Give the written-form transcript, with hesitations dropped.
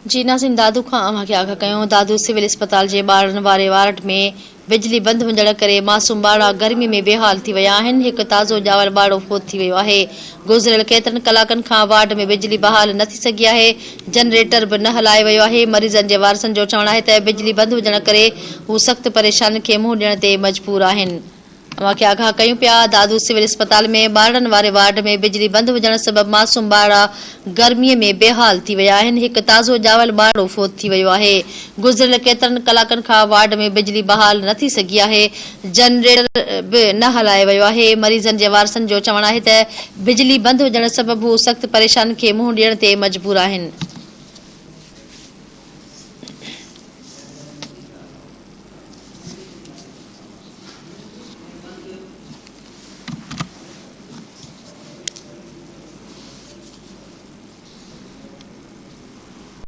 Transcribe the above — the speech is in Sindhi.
جي ناظرين دادو کان اوهان کي آگاهه ڪيون دادو سول اسپتال جي ٻارڙن واري وارڊ ۾ بجلي بند هجڻ ڪري معصوم ٻارڙا گرمي ۾ بيحال ٿي ويا آهن هڪ تازو ڄاول ٻارڙو فوت ٿي ويو آهي گذريل ڪيترن ڪلاڪن کان وارڊ ۾ بجلي بحال نه ٿي سگهي آهي جنريٽر به نه هلايو ويو آهي مريضن جي وارثن جو چوڻ آهي ته بجلي بند هجڻ ڪري هو سخت پريشانين کي منهن ڏيڻ تي مجبور آهن. اوهان کي آگاهه ڪيون پيا دادو سول اسپتال ۾ ٻارڙن واري وارڊ ۾ بجلي بند هجڻ سبب معصوم ٻارڙا گرمي ۾ بيحال ٿي ويا آهن هڪ تازو ڄاول ٻارڙو فوت ٿي ويو آهي گذريل ڪيترن ڪلاڪن کان وارڊ ۾ بجلي بحال نه ٿي سگهي آهي جنريٽر به نه هلايو ويو آهي مريضن جي وارثن جو چوڻ آهي ته بجلي بند هجڻ سبب هو سخت پريشانين کي منهن ڏيڻ تي مجبور آهن.